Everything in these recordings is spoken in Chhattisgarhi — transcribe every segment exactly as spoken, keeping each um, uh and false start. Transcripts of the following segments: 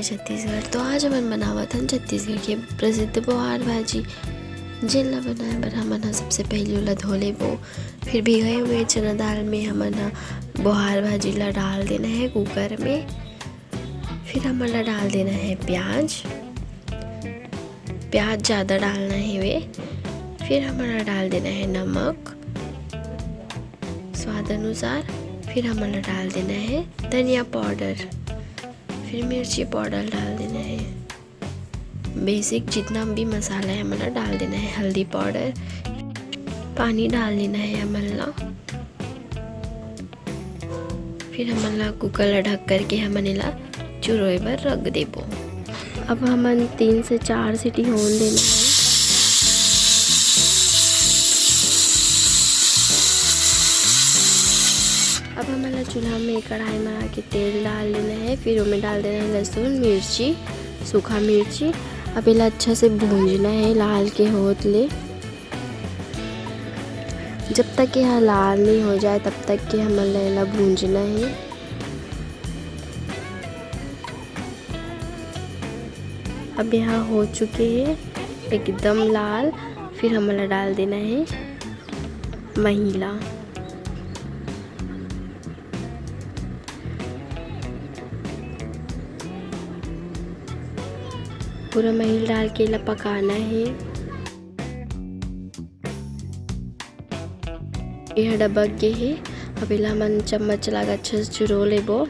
छत्तीसगढ़। तो आज हमन बनावत हन छत्तीसगढ़ के प्रसिद्ध बोहार भाजी, जेन ला बनाए बर हमन ह सबसे पहिली ओला धो लेबो। फिर भिगाए हुए चना दाल में हमन ह बोहार भाजी ला डाल देना है कुकर में। फिर हमन ला डाल देना है प्याज। प्याज ज़्यादा डालना हेवे। फिर हमन ला डाल देना है नमक स्वाद अनुसार। फिर हमन ला डाल देना है धनिया पाउडर, फिर मिर्ची पाउडर डाल देना है। बेसिक जितना भी मसाला है, हमन ला डाल देना है। हल्दी पाउडर, पानी डाल लेना है हमन ला। फिर हमन ला कुकर ला ढक करके हमन एला चुरोए बर रख देबो। अब हमन तीन से चार सीटी होन देना है। अब हमन ला चूल्हा में कढ़ाई में आके तेल डाल लेना है, फिर ओमे डाल देना है लहसुन, मिर्ची, सूखा मिर्ची। अब एला अच्छा से भूंजना है लाल के होत ले। जब तक ये लाल नहीं हो जाए, तब तक के हमन ला एला भूंजना है। अब यहाँ हो चुके हैं एकदम लाल। फिर हमन ला डाल देना है मही ला। पूरा मही ला डाल के एला पकाना है। यह डबक गे हे। अब एला हमन चम्मच ला अच्छा से चुरो लेबो।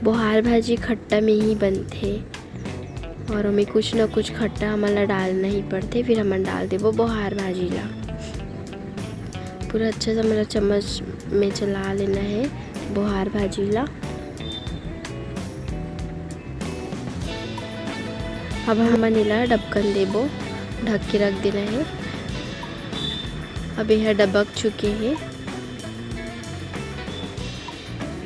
बोहार भाजी खट्टा में ही बनथे और ओमे कुछ न कुछ खट्टा हमन ला डालना ही पड़थे। फिर हमन डाल देबो बोहार भाजी ला। पूरा अच्छा से हमन ला चम्मच में चला लेना है बोहार भाजी ला। अब हमन एला डबकन देबो, ढक के रख देना है। अब यह डबक चुके हैं।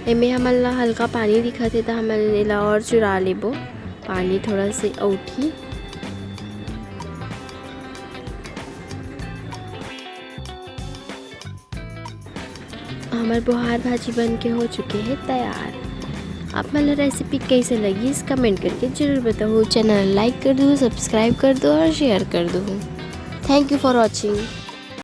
एमे हमन ला हल्का पानी दिखत हे, त हमन एला और चुरा लेबो, पानी थोड़ा से अउठी। हमर बोहार भाजी बन के हो चुके हे तैयार। आप मन ला रेसिपी कैसे लगी, इस कमेंट करके जरूर बताओ। चैनल लाइक कर दो, सब्सक्राइब कर दो और शेयर कर दो। Thank you for watching।